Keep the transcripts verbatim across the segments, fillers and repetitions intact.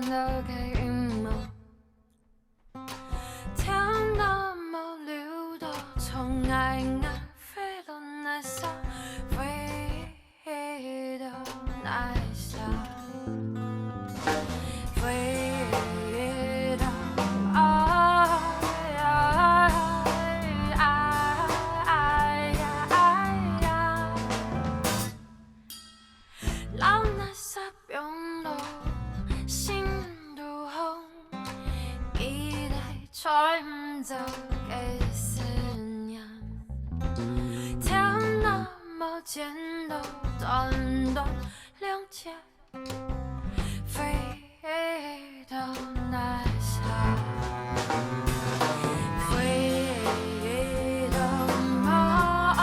个陰謀，天都無留到，從愛愛飛到那啥，飛到那啥，飛到愛愛愛愛愛愛。 老那啥放落心肚項，一代揣毋著个思念。天那麼尖到短短兩截，飛到那啥，飛到無愛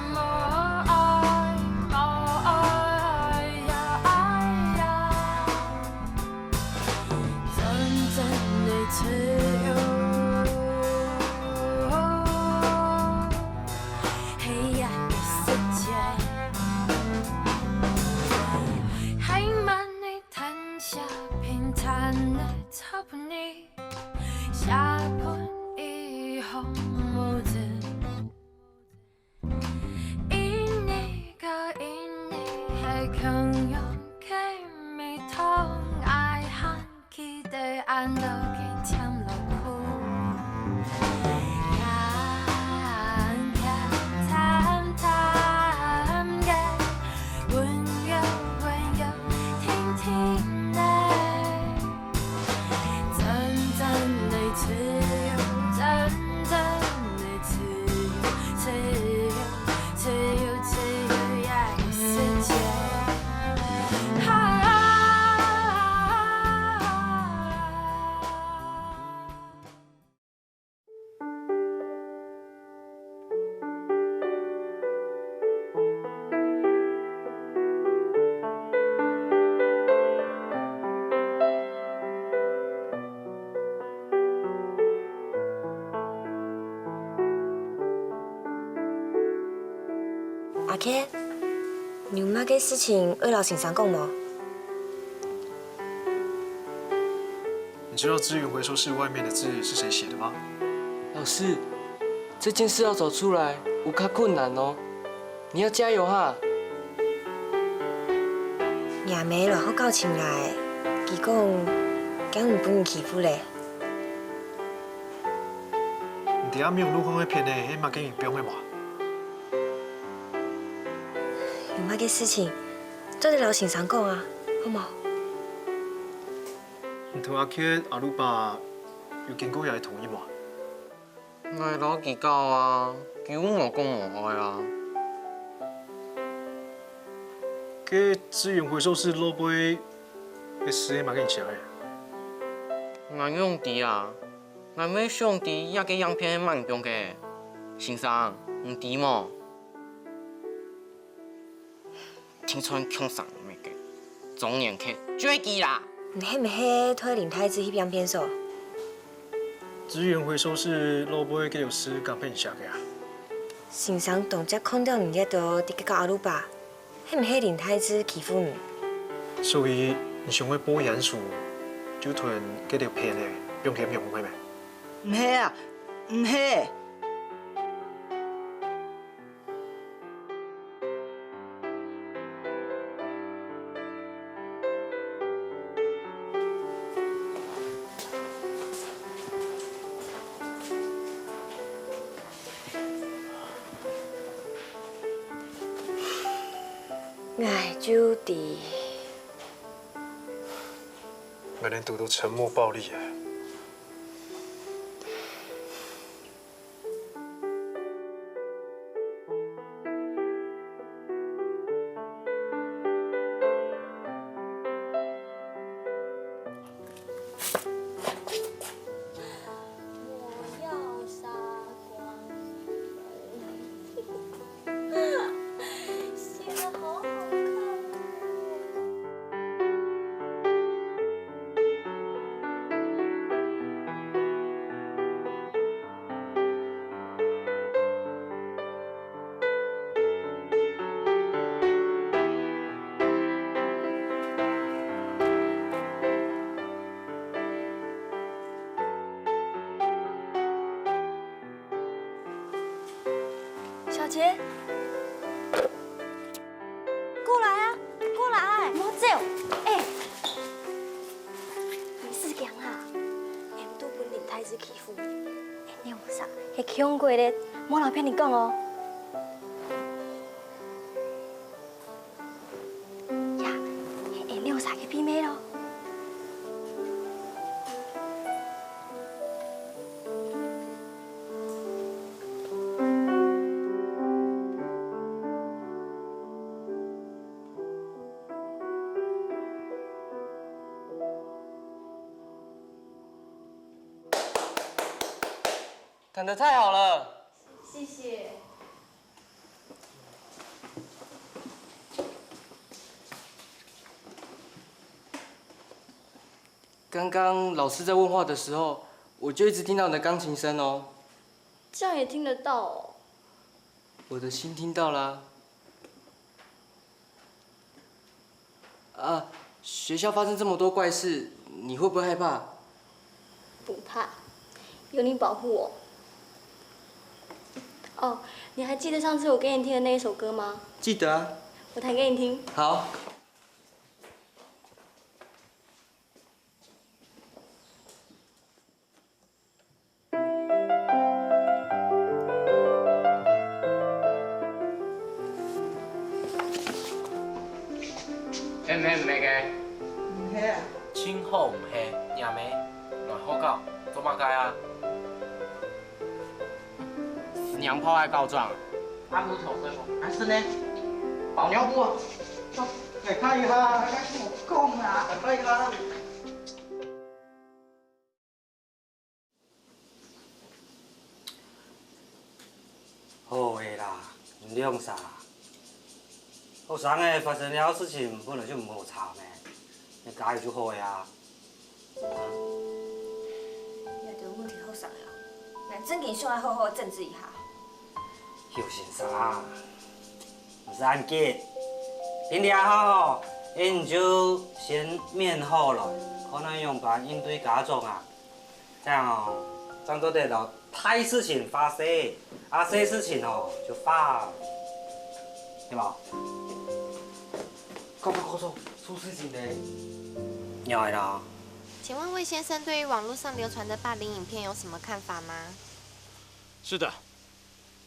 無愛無愛呀愛呀。 真正的自由，黑暗的世界，還慢的談笑，平坦的草埔泥，下盤以後母子。 一年過一年，係共樣个味道，愛還記得恁多个甜樂苦。鹹鹹淡淡个，溫柔溫柔，定定个。 真正的自由，真正的自由，自由，自由，自由呀，世界。啊。 阿Ken，你有麼个事情愛摎先生講無？ 你知道資源回收室外面的字是誰寫的嗎？老師，這件事要找出來，有較困難哦。你要加油哈！若姆來學校尋𠊎，佢講驚你分人欺負咧。你在網路項个片仔，係麼个人放个無？有麼个事情，做得摎先生講啊，好無？ 你同阿Ken阿魯伯有經過這个同意無？𠊎摎佢講啊，佢又無講無愛啊。該資源回收室落尾个字係麼个人寫个？𠊎仰知啊？𠊎乜想知這个影片係麼人放个。先生，你知無？ 聽說共產黨个中年客就係佢啦。你係毋係代林大志去變變數？資源回收室落尾該條字敢係你寫个啊？先生當輒看著你這兜在該搞阿魯巴，係毋係林大志欺負你？所以你想愛報冤書，就同該條片仔放去網路係無？毋係啊，毋係。 𠊎就知。𠊎連堵都沉默暴力啊！小姐，過來啊，過來，莫走！哎，你死驚啊！你毋好分林太師欺負。你有啥？係恐嚇咧，莫老騙你講哦。 呀，係𠊎兩儕个秘密咯。 彈得太好了！謝謝。剛剛老師在問話的時候，我就一直聽到你的鋼琴聲哦。這樣也聽得到哦？我的心聽到啦。 啊，學校發生這麼多怪事，你會不會害怕？不怕，有你保護我。哦，你還記得上次我給你聽的那一首歌嗎？記得啊。我彈給你聽。好。 係毋係毋係个？毋係啊。盡好毋係，若姆，來學校做麼个啊？娘炮愛告狀。阿姆頭睡無？還是呢？包尿布啊！走，來看一下。我講啊。來看一下。 好个啦，你兩儕。學生仔發生這事情本來就毋好吵咩，你加油就好个啊。啊？這兜問題好商量，𠊎正經想愛好好整治一下。邱先生，毋使恁急，定著吼，你就先面好來，看愛仰般應對家長啊。 恁樣哦，正做得摎大事情化細，啊細事情哦就化，係無？快快快走，出事情咧！仰仔啦？請問魏先生對於網路上流傳的霸凌影片有什麼看法嗎？是的，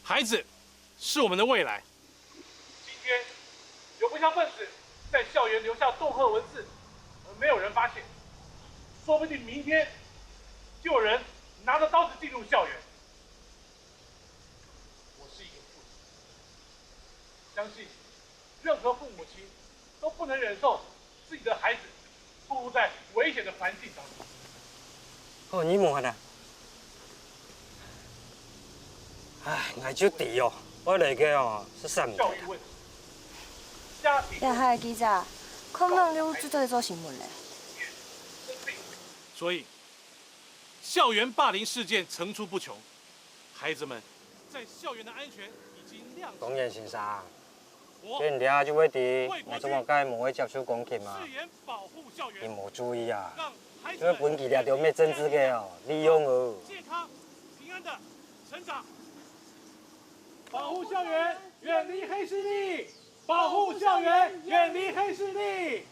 孩子是我們的未來。 今天有不肖分子在校園留下恫嚇文字，而沒有人發現，說不定明天就有人拿著刀子進入校園。我是一個父親，相信任何父母親都不能忍受 自己的孩子暴露在危險的環境當中。哦，你無閒啊？唉，𠊎就知哦，𠊎來个哦，係三年。教育問題，家庭這下个記者，可能又做得做新聞咧。所以，校園霸凌事件層出不窮，孩子們在校園的安全已經亮起。當然，先生。 該你這下就會知𠊎做麼个毋會接受鋼琴啊？你無注意啊，就會分佢這兜乜政治个哦，利用哦。保護校園，遠離黑勢力！保護校園，遠離黑勢力！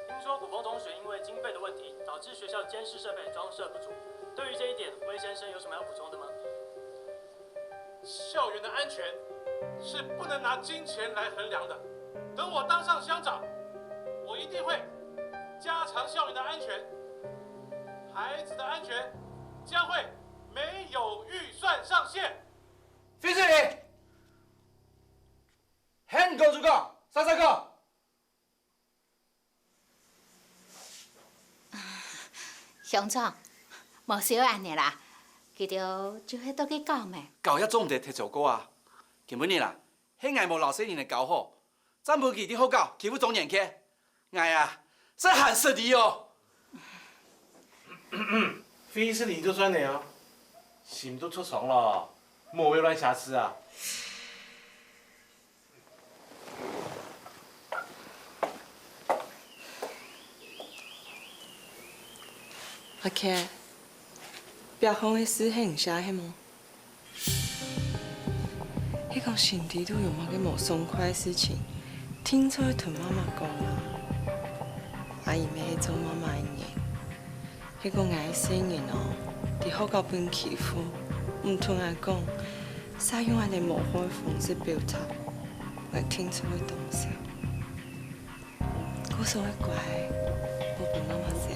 聽說古峰同學因為經費的問題，導致學校監視設備裝設不足。對於這一點，魏先生有什麼要補充的嗎？校園的安全是不能拿金錢來衡量的。等我當上鄉長，我一定會加強校園的安全，孩子的安全將會沒有預算上限。 費士林，喊講就講，煞煞講。鄉長，無需要恁仔啦，佢兜就係在該搞咩。搞也做毋得忒超過啊！今晡日啦，係𠊎無摎細人仔搞好， 正分佢在學校欺負中年个。𠊎啊，實還失禮哦！費士林就算了哦，心都著傷了，莫會亂瞎試啊！阿K，壁項个字係你寫係無？係講心底肚有麼个無爽快个事情，定著愛同媽媽講啊。阿姨乜係做媽媽个人，係講𠊎个細人哦，在學校分欺負，毋同𠊎講，煞用恁呢無好个方式表達，𠊎定著會當愁。 故所愛乖，莫分媽媽愁。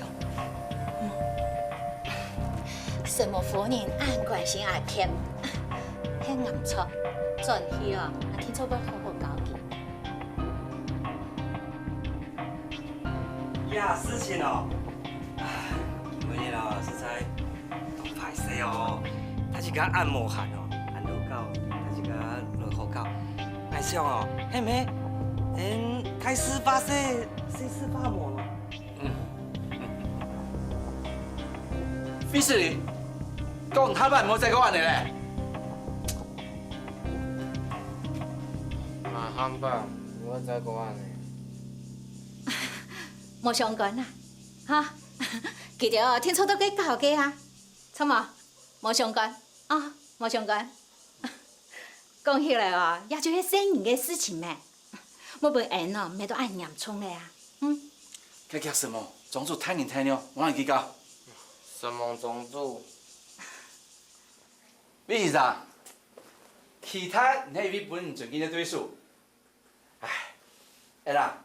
什麼夫人恁關心阿K，係恁錯，轉去哦，阿K做得好好教佢。呀，事情哦，唉，今晡日哦，實在 歹勢哦，大自家恁無閒哦，恁多搞，大自家來好搞。𠊎想哦，係毋係，嗯，大事化小，小事化無咯。費斯利，講下擺毋好再過恁呢咧。嘛，下擺毋好再過恁呢。無相干啊，哈，佢兜定著都係搞个啊。 著無？無相干啊，無相干。講起來哦，也就係細人个事情咩。莫分𫣆哦，搣到恁嚴重咧啊。嗯。該叫什麼？莊主大人大量，無人計較。什麼莊主？李先生，其他你係一位分你尊敬个對手。唉，哎啦，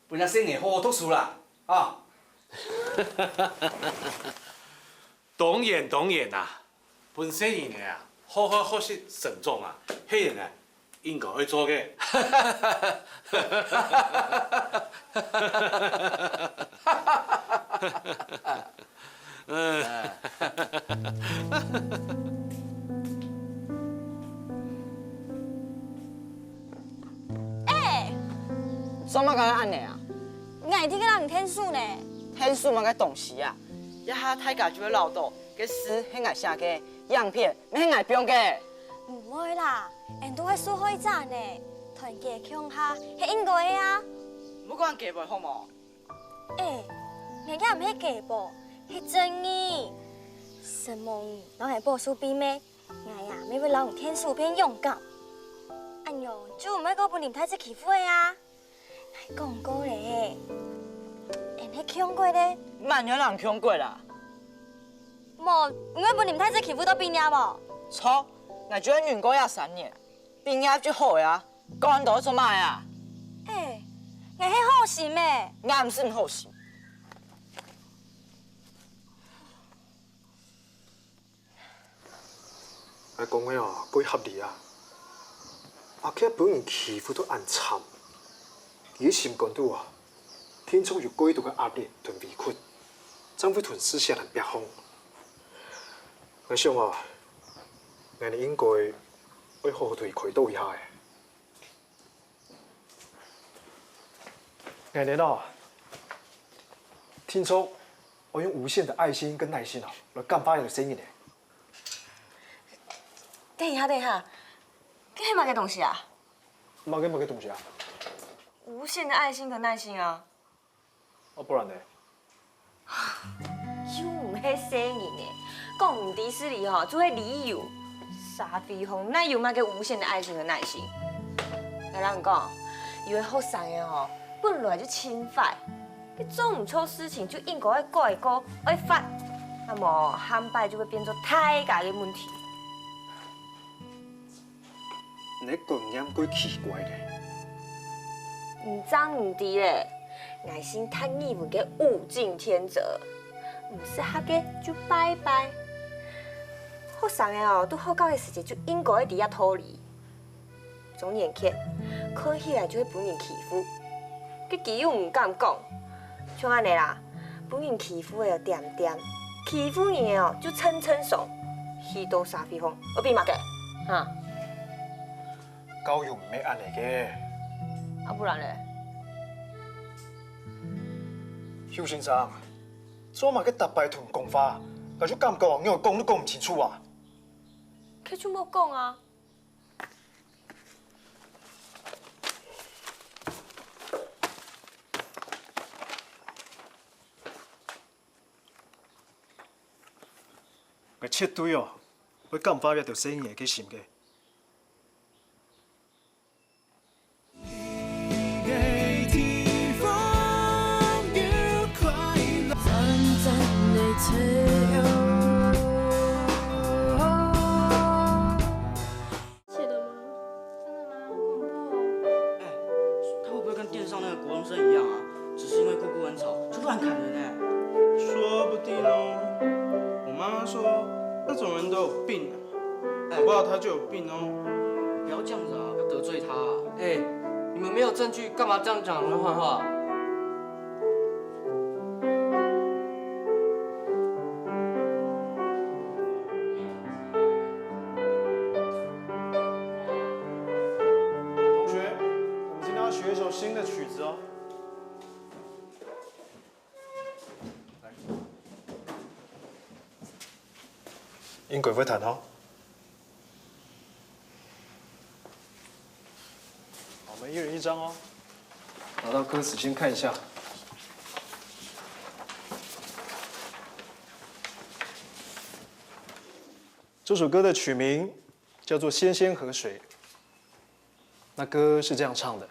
分若細人好好讀書啦，啊！ 當然，當然啊，分細人仔啊，好好學習成長啊，係人仔應該愛做个。嗯。哎，做麼个恁呢啊？𠊎在該摎你𢯭手呢。𢯭手麼个東西啊？ 這下大家就會恅著，該字係𠊎寫个，影片乜係𠊎放个。毋會啦，𫣆都係受害者呢，團結共下係應該个啊。莫講雞婆好無？哎，𠊎也毋係雞婆，係正義。承蒙你摎𠊎保守秘密，𠊎啊乜會摎你𢯭手變勇敢。恁樣就毋會過分分大姊欺負个啊。 𠊎講過咧，𫣆係共過个。麼人摎你共過啦？無，你會分林大姊欺負到畢業無？著，𠊎就係忍過這三年，畢業就好个啊，講恁多做麼个啊？哎，𠊎係好心个。𠊎毋係毋好心。 𠊎講个啊，蓋合理啊。阿K分人欺負到恁慘，佢个心肝肚啊，定著有蓋多个壓力同委屈，正會同事寫來壁項。𠊎想啊，𠊎等應該愛好好同佢開導一下仔。 𠊎等哦，定著愛用無限的愛心跟耐心哦，來感化這兜細人仔。等一下，等一下，該係麼个東西啊？麼个麼个東西啊？無限的愛心跟耐心啊。啊，不然呢？ 又毋係細人仔，講毋知事理吼，就係理由。社會上哪有麼个無限的愛心和耐心？𠊎摎你講，有个學生仔吼，本來就盡壞，佢做毋著事情就應該愛改過、愛罰，啊無下擺就會變做大家个問題。 你个觀念蓋奇怪咧。你正毋知咧，𠊎信讀語文个物競天擇，毋適合个就拜拜。學生仔哦，在學校个時節就應該愛知這道理。鍾延傑看起來就係分人欺負，佢佢又毋敢講， 像恁仔啦，分人欺負个哦恬恬，欺負人个哦就顫顫爽，去到社會上愛變麼个？哈？教育毋係恁仔个。啊，不然咧？邱先生，做麼个逐擺同講話，𠊎就感覺你愛講都講毋清楚啊？該就莫講啊。，𠊎絕對哦，會感化這兜細人仔个心个。 寫的嗎？真的吗？好恐怖哦！哎，他会不会跟电视上那个国中生一样啊？只是因为姑姑很吵，就乱砍人哎。说不定哦。我妈妈说，那种人都有病啊，哎，搞不好他就有病哦。你不要这样子啊，不要得罪他啊。哎，你们没有证据，干嘛这样讲人家坏话？ 同学，我们今天要学一首新的曲子哦。来，音轨会弹哦。好，我们一人一张哦。拿到歌词先看一下。 这首歌的曲名叫做《仙仙河水》，那歌是这样唱的：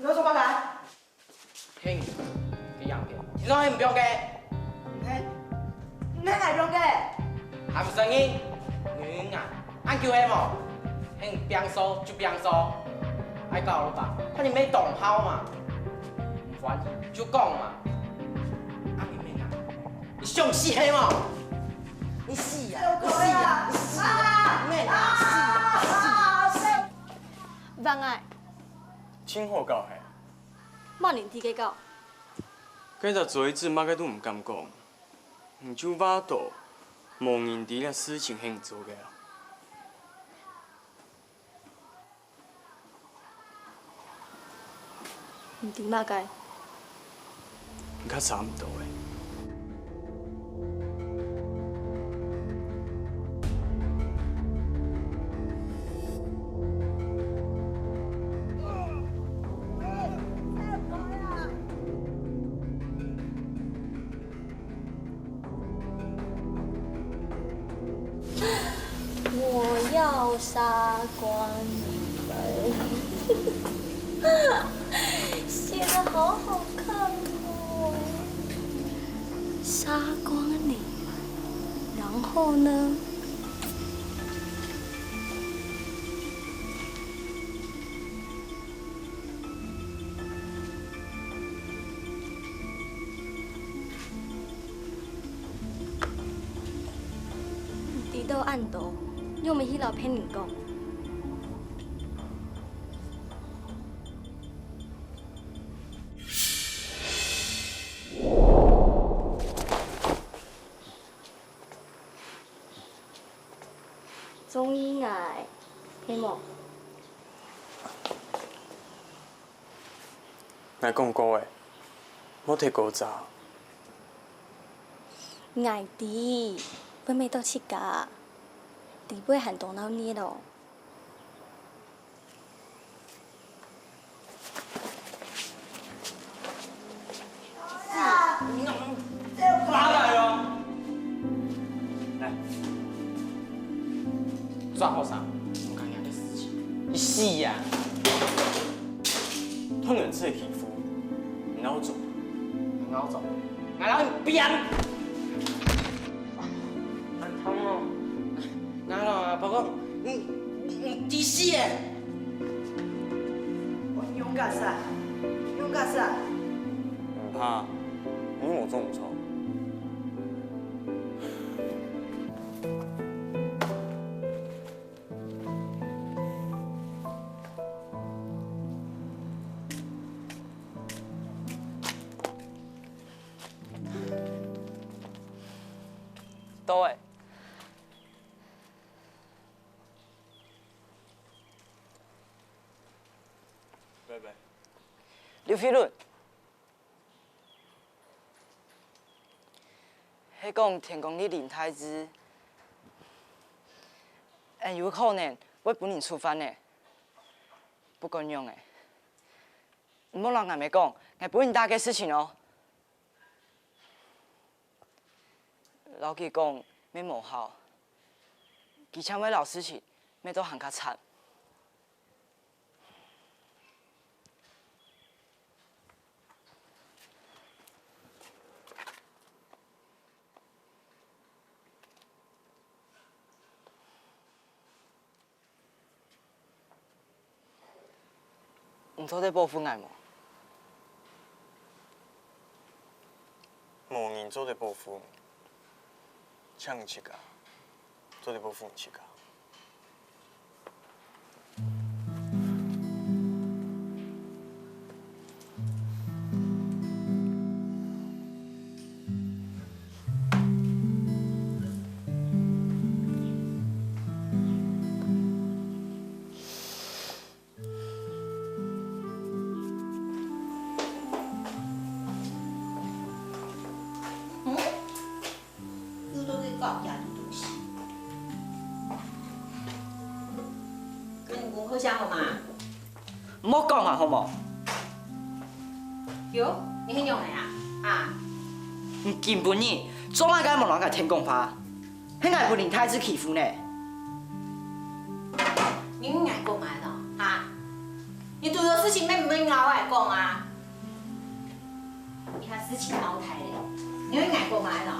你要做麼个？ 係，佢贏个，你做係毋放个？你，你係哪放个？還毋承認？你啊，恁久係無？係你變數就變數，愛搞了吧？看你沒懂好嘛，毋歡喜就講嘛，啊，明明啊。你想死係無？你死啊！你死啊！你死啊！你死啊！你死啊！冤枉！真好搞嘿！麼人知个搞？該隻嘴子麼个都毋敢講，你就話到無人知這事情係你做个啊？ 毋知麼个？你較差毋多欸。 我要杀光你们。写得好好看哦。杀光你们，然后呢？ 知道恁多，你有無去摎別人講？ 中意𠊎，係無？𠊎講過欸，莫提高咋。𠊎知，會迷到自家，知會還多鬧熱咯。 拿來哦！來，抓好啥？毋敢樣个事情。你死啊！痛人自己皮膚，你哪有種？你哪有種？來，讓你變！很痛哦！拿來啊，包括你，你，你，你死耶！ 我勇敢啥？勇敢啥？毋怕，你無做毋著。到欸。 拜拜。劉飛倫，係講天光日林大志，恩有可能會分人處罰呢。不管仰仔，毋好摎𠊎姆講，𠊎分人打个事情哦。 摎佢講乜無效，佢正會摎事情搣到還較慘。 你做得保護𠊎無？無人做得保護你，淨你自家做得保護你自家。 嗯？又在該搞厥兜東西。跟你功課寫好嗎？莫講啊，好無？喲，你係仰仔啊？啊？你今晡日做麼个無摎𠊎聽講話？ 係𠊎分林大志欺負呢。你問𠊎講麼个咯，哈？你堵著事情乜毋會摎𠊎講啊？這下事情鬧大咧，你問𠊎講麼个咯？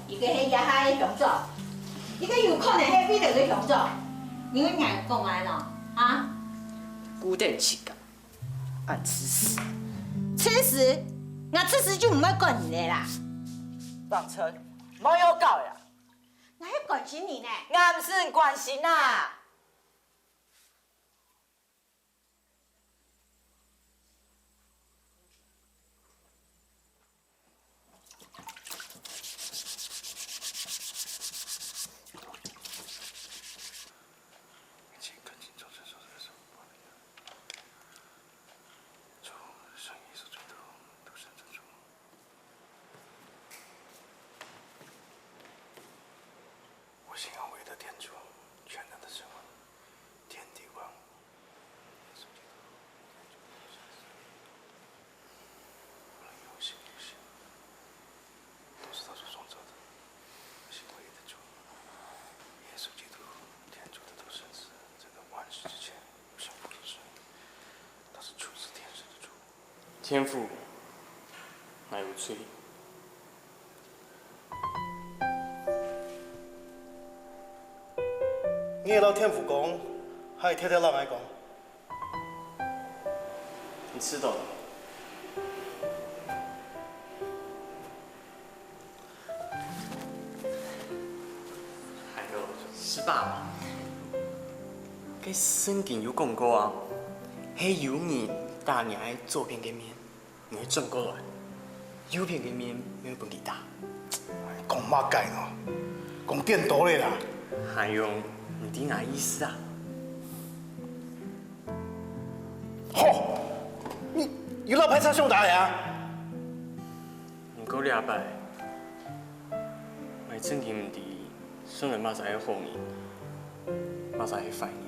一個係這下个鄉長，一個有可能係未來个鄉長，你問𠊎講麼个咯，哈？顧等自家。 恁自私。自私？𠊎自私就毋會管你了啦。當真，莫又搞呀！𠊎係關心你呢。𠊎毋使你關心啊！ 我信仰唯一的天主，全能的神，天地万物。無論有形無形，都是他所創造的。我信唯一的主，耶穌基督，天主的独生子，在这万世之前，有相父有子，他是处死天使的主。 天父，𠊎有罪。你愛摎天父講，還係天天摎𠊎講？你知道的。 還有十八嘛。該聖經有講過啊，係有人打若个左片个面，你愛轉過來，右片个面愛分佢打。講麼个呢？講顛倒咧啦！還有，你知𠊎意思啊？吼！你又摎排插上打呀？ 毋過這擺，𠊎真經毋知算來麼儕个好人，麼儕係壞人。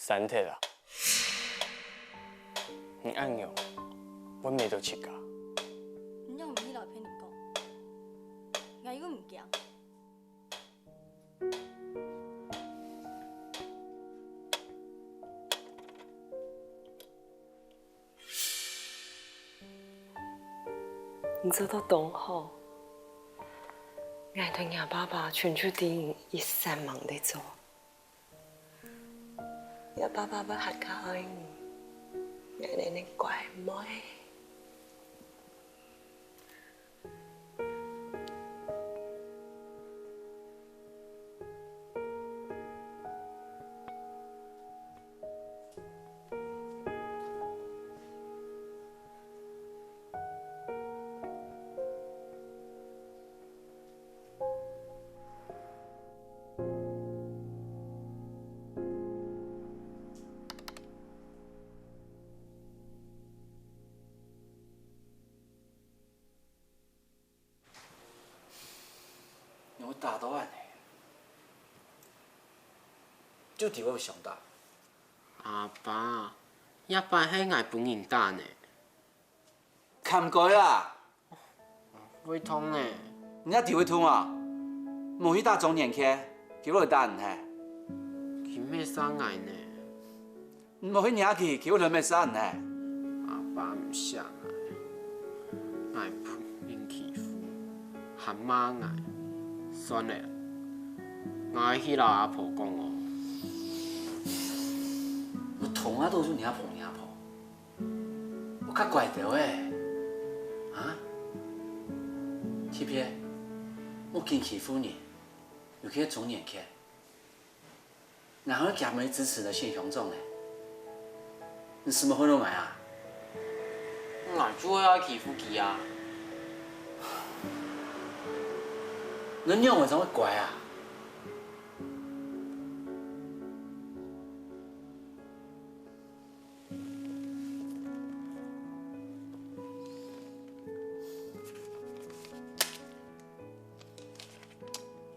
散忒啊！你恁樣，會滅到自家。你仰毋去摎別人講？𠊎又毋驚。 你做到當好，𠊎同若爸爸全就知你一生忙得做。若爸爸會還較愛你，𠊎係你乖妹。 仰會打到恁呢？就知會想打。阿爸，這擺係𠊎分人打呢。 看毋過啦！會痛呢。你也知會痛啊？莫去打中元節，佢會打你係？佢會殺𠊎呢。你莫去惹佢，佢會來滅殺你係？阿爸毋惜𠊎，𠊎分人欺負，還罵𠊎。算了，𠊎去摎阿婆講哦。有痛啊，都係你阿婆，你阿婆。 愛較乖兜仔，啊？特別，莫緊欺負人，尤其係中元節。然後佢乜支持你選鄉長呢？你使乜會弄𠊎啊？𠊎就會愛欺負佢啊！你仰會正會乖啊？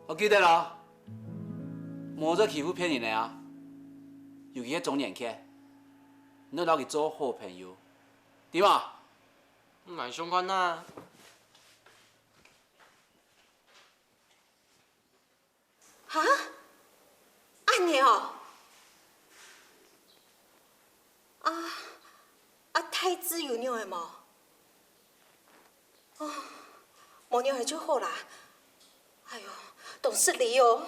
愛記得哦，莫再欺負別人了啊！尤其係鍾年傑，你愛摎佢做好朋友，知無？𠊎想看啊。哈？恁呢哦？啊，啊，大志有仰仔無？ 哦，無仰仔就好啦。哎喲，當失禮哦。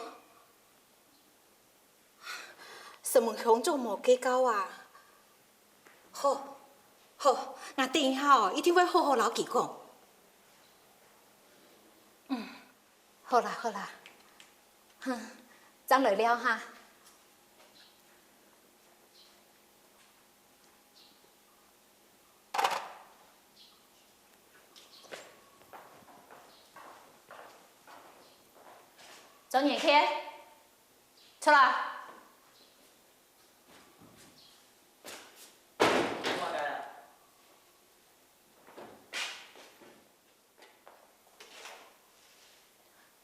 承蒙鄉長無計較啊。好，好，𠊎等一下哦，一定會好好摎佢講。嗯，好啦，好啦。哼，正來尞哈。 鍾年傑，出來！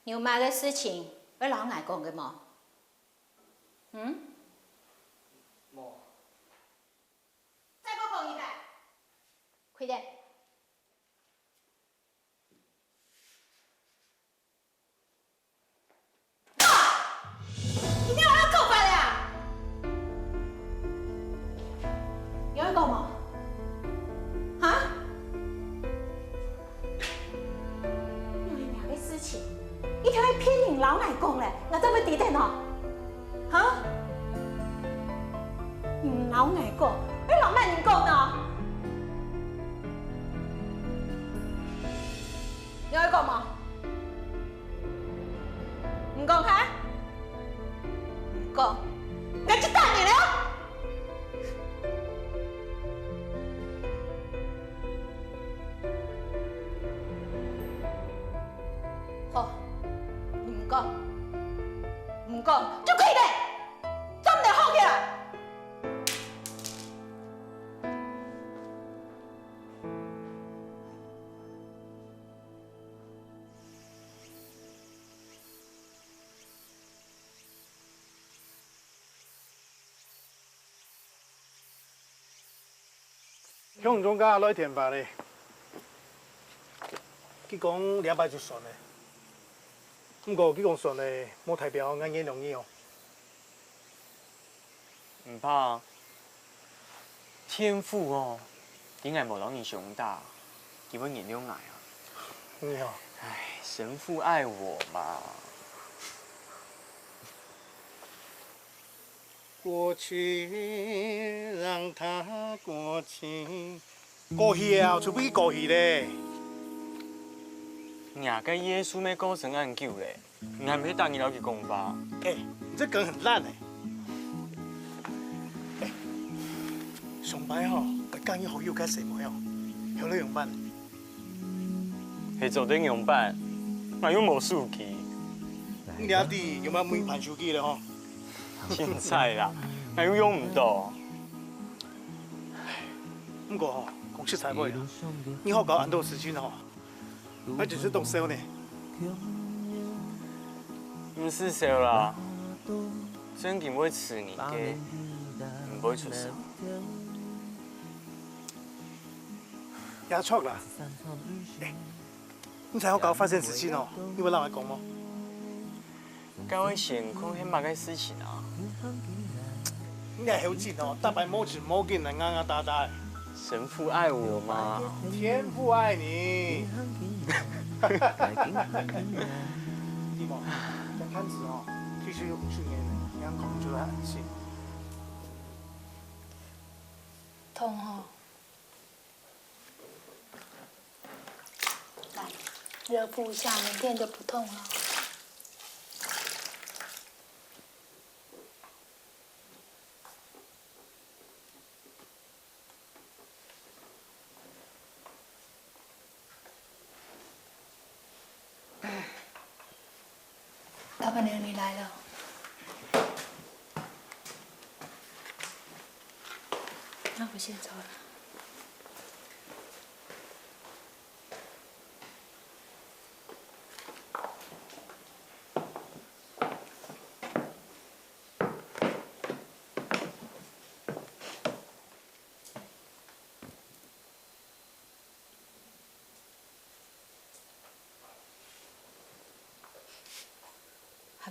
你有麼个事情愛摎𠊎講个無？嗯？無。 再過講一遍。快點。啊！你哪會恁樣講法咧啊？有愛講無？哈？因為這个事情，一定愛別人摎𠊎講咧，𠊎正會知得哦。 哈？你摎𠊎講，愛摎麼人講呢？你愛講無？毋講哈？毋講，𠊎就打你了！ 好，你毋講，毋講就跪咧，做毋得好起來。 鄉長家來電話咧，佢講這擺就算咧。毋過佢講算咧，無代表𠊎原諒你哦。毋怕，天父哦，知𠊎無摎你相打，佢會原諒𠊎啊。你哦。唉，神父愛我嘛。 過去，讓它過去。過去啊，就分佢過去咧。若个耶穌乜過身恁久咧，你還毋係逐日摎佢講話？哎，你這梗很爛哎。哎，上擺吼，𠊎講你好友个細妹哦，後來仰般？ 係做得仰般，𠊎又無手機。你這下仰般會盤手機咧吼？現在啦，𠊎又用毋著。毋過吼，講實在話啦，你好搞恁多事情吼，𠊎真係當愁呢。毋使愁啦，正經會㓾你个，毋會出事。 也著啦。哎，你知𠊎搞發生事情哦，你會摎𠊎講無？該位先看係麼个事情啊？你還好緊哦，逐擺無情無義來咬咬打打个。神父愛我嘛。天父愛你。你無，這攤子哦，退休有五十年了，你還講出來很新。痛哦。 來，熱敷一下，明天就不痛了。老闆娘，你來了。那我先走了。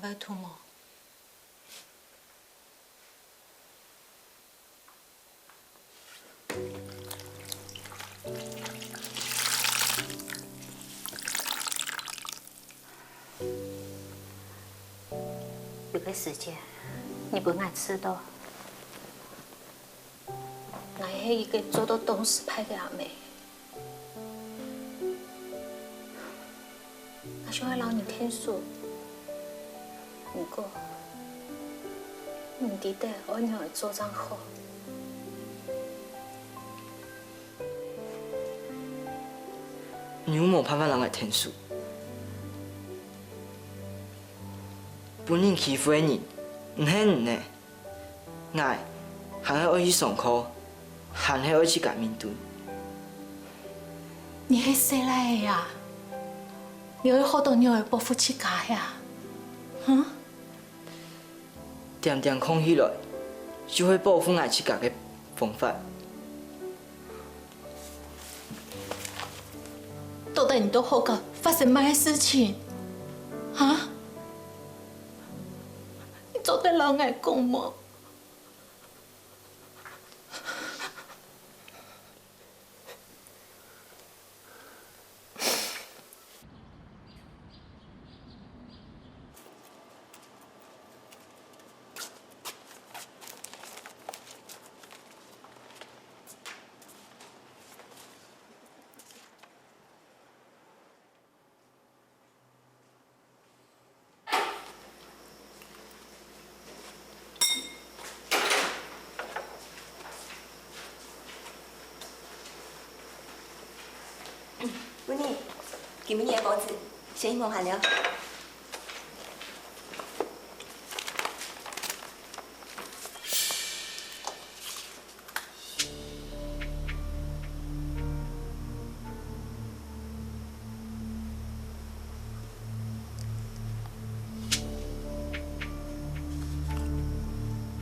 拜託無？ 有个時節，你分𠊎試著，𠊎係一个做到當失敗个阿姆。𠊎想愛摎你𢯭手，毋過，毋知得愛仰般做正好。 你又無辦法摎𠊎𢯭手。分人欺負个人，毋係你呢。𠊎還係愛去上課，還係愛自家面對。你係細賴仔啊，你愛學著仰般保護自家呀？哈？ 恬恬囥起來，就係保護𠊎自家个方法。到底你在學校發生麼个事情？哈？你做得摎𠊎講無？ Winnie，今晡日个報紙，先去望下了。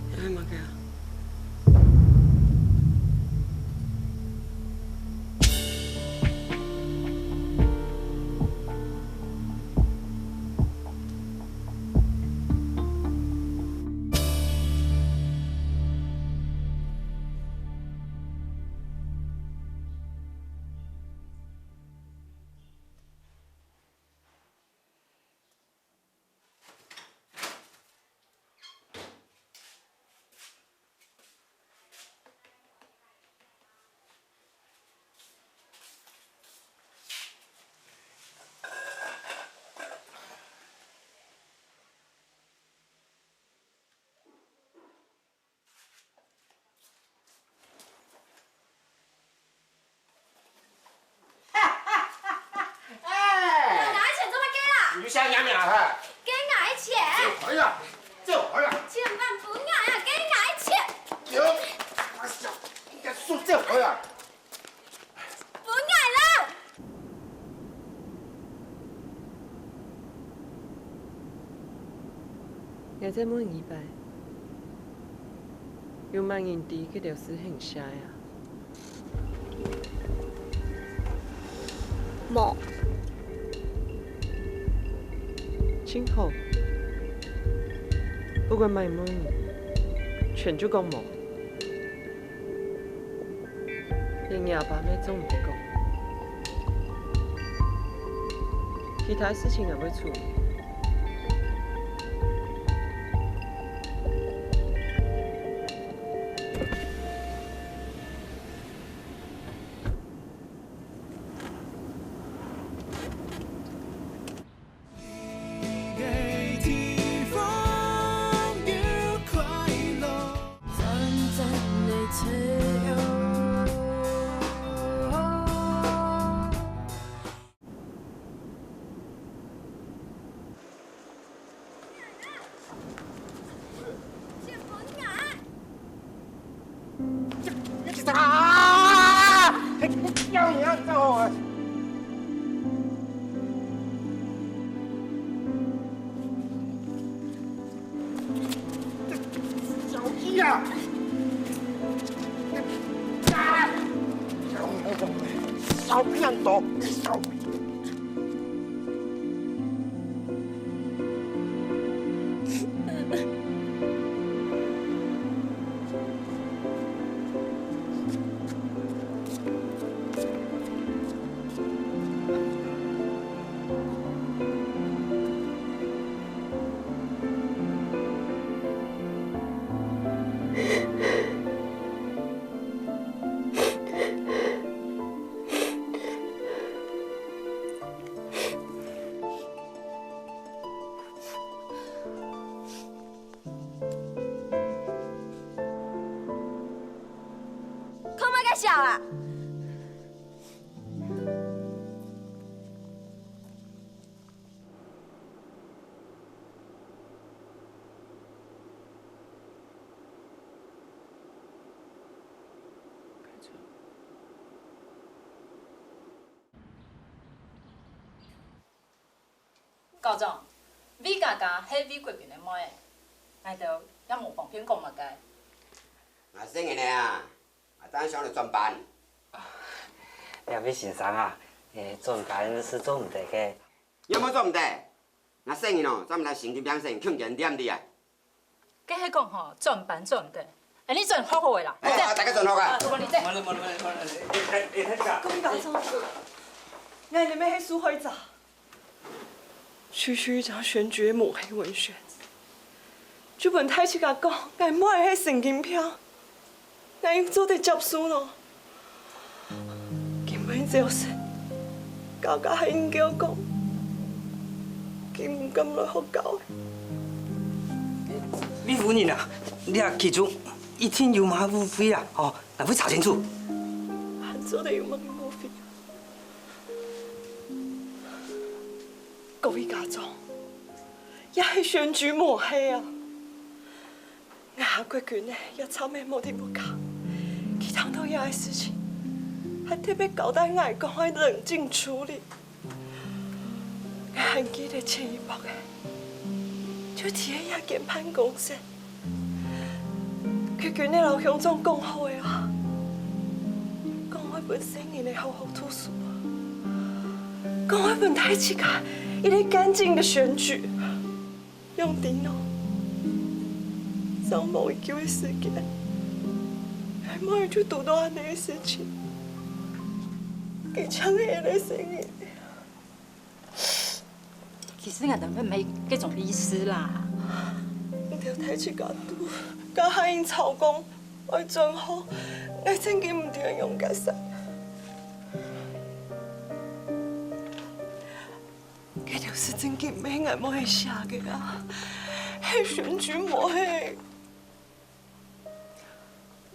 你喊麼个啊？哎！拿个錢做麼个啦？你就想贏命啊？給𠊎錢！走開啊！走開啊！千萬分𠊎啊！給𠊎錢！走！哎呀，你敢說走開啊！分𠊎啦！ 𠊎再問你一擺，有麼人知該兜事係你寫个啊？無。真好，不管麼人問你，全就講無。 連你阿爸乜做毋得講。其他事情𠊎會處理。 啊！你要贏，你知道嗎？小雞啊！啊！小騙徒，小騙徒！太小啦。 校長，魏家家係魏國軍个妹仔，𠊎兜也無方便講麼个。𠊎承認个啊，𠊎當想來轉班。兩位先生啊，誒，轉班係做毋得个。仰會做毋得？𠊎承認哦，專門來神經病、神經病店个啊。 該係講吼，轉班轉得，恁呢轉學好个啦。哎，大家轉學啊！你這，無了，無了，無了，無了，哎，哎，哎，大家。各位家長，𠊎你們係受害者。區區一張選舉个抹黑文宣，就分大自家講，𠊎妹係神經病。 𠊎又做得接受咯。今晡日朝晨，家家還應該講，佢毋敢來學校。李夫人啊，這其中一定有麼个誤會啊，吼，𠊎會查清楚。還做得有麼个誤會？各位家長，這係選舉抹黑啊！ 𠊎國軍仔也差點無在屋下，佢聽到這个事情，還特別交代𠊎講愛冷靜處理。𠊎還記得前一晡仔，就在這間辦公室，國軍仔摎鄉長講好个啊，講愛分細人仔好好讀書，講愛分大自家一個乾淨个選舉。 仰知呢，正無幾久个時間，𠊎妹就堵著恁呢个事情，佢淨係一個細人。其實𠊎兜乜無該種意思啦。你兜大自家都，該下人吵講愛轉學，𠊎正經毋知愛仰結煞。 該條事情根本係𠊎妹仔寫个啊，係選舉抹黑。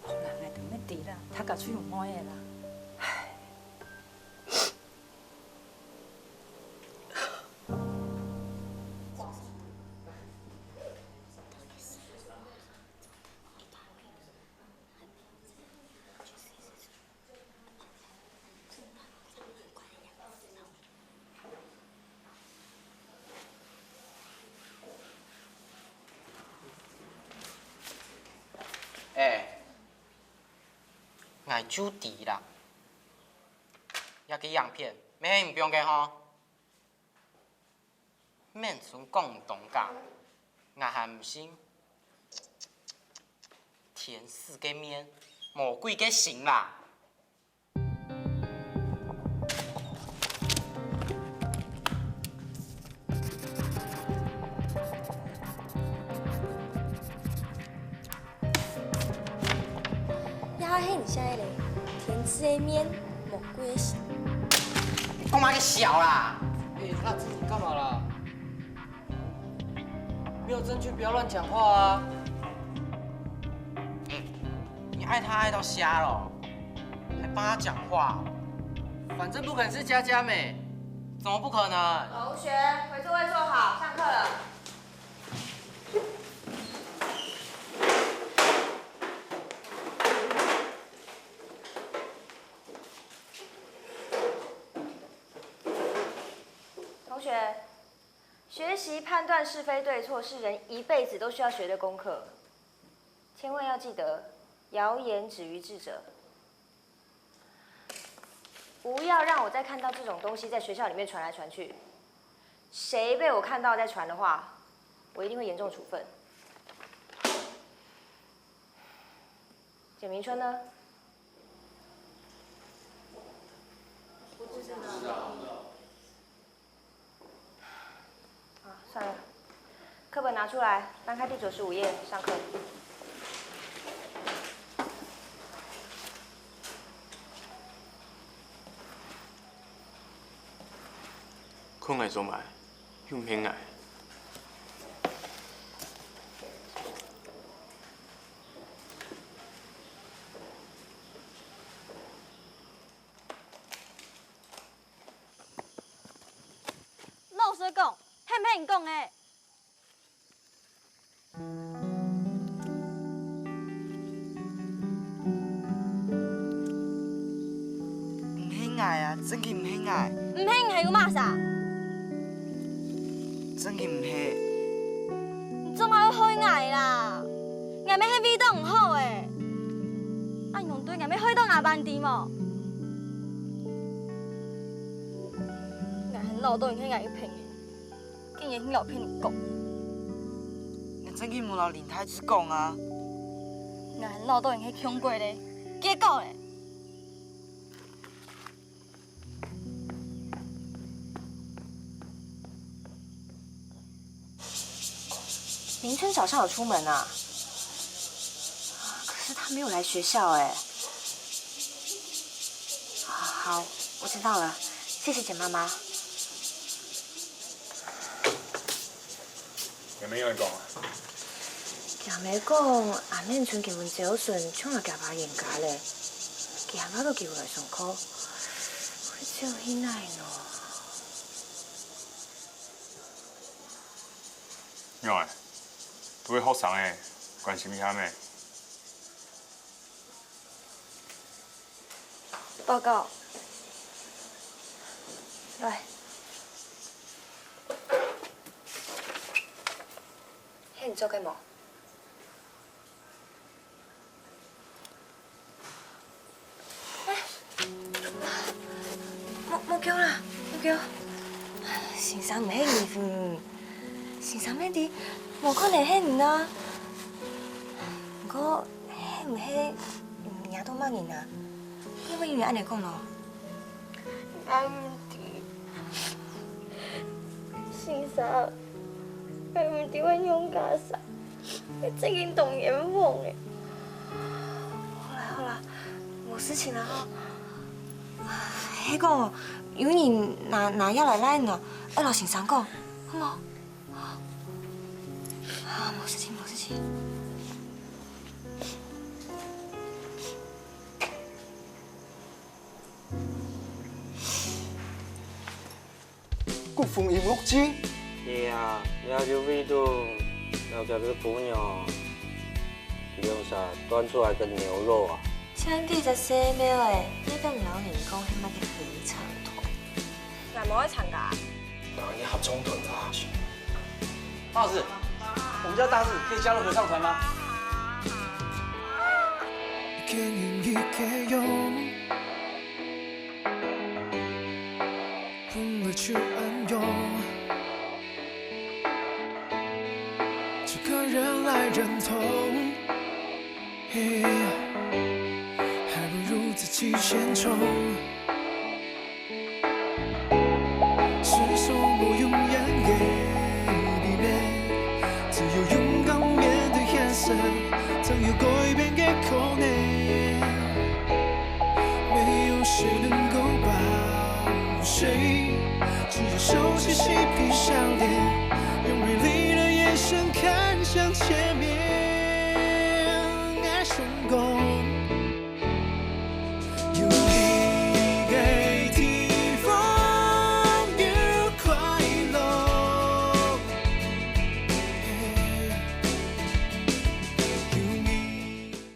好啦，𠊎兜乜知啦，大家就有妹仔啦。唉。 欸，𠊎就知啦，這個影片乜係你放个吼？ 免準講毋當假，𠊎還毋信。天使个面，魔鬼个心啦！ 這係你寫个咧，天使个面，魔鬼个心。你講麼个潲啦？欸，他自己幹嘛啦？沒有證據，不要亂講話啊！欸，你愛他愛到瞎了，還幫他講話？反正不可能是佳佳咩。怎麼不可能？同學，回座位坐好，上課了。 同學，學習判斷是非對錯是人一輩子都需要學的功課，千萬要記得，謠言止於智者。不要讓我再看到這種東西在學校裡面傳來傳去。誰被我看到在傳的話，我一定會嚴重處分。簡明春呢？ 啊，算了，課本拿出來，翻開第九十五頁，上課。看𠊎做麼个？又毋係𠊎。講，係毋係你講个？毋係𠊎啊，真个毋係𠊎。毋係你係有麼儕？真个毋係。你做麼个會害𠊎啦？𠊎乜係為著你好欸。啊，你用對𠊎乜害著阿爸知無？𠊎還恅著你係𠊎个朋友。 竟然去摎別人講。𠊎正經無摎林太子講啊。𠊎還恅著你係窮鬼咧，結果咧？明春早上有出門啊？可是他沒有來學校欸。好，我知道了，謝謝簡媽媽。 𠊎姆仰仔講啊？𠊎姆講，阿明春今晡朝晨，像來厥爸冤家咧，厥爸都叫佢來上課，會走去哪呢？仰仔，都係學生仔，關心一下咩？ 報告。來。係你做个無？莫，莫叫啦，莫叫。先生毋係你，先生乜知，無可能係你啊。毋過， 係毋係你惹到麼人啊？仰會有人恁仔講咯？𠊎毋知。先生，𠊎毋知會仰結煞，𠊎正經當冤枉欸。好啦好啦，無事情啦吼。係講有人拿，拿藥來賴你哦，愛摎先生講，好無？ 啊，無事情，無事情。國風音樂季？係啊，這就為著了解這个姑娘，佢兩儕端出來个牛肉啊。前幾隻細廟仔，你等摎人講係麼个合唱團？𠊎無愛參加。 當然合唱團啦。大志，我們叫大志，可以加入合唱團嗎？一個人一個人，分不出恩怨，只可忍耐忍痛，嘿，還不如自己先衝。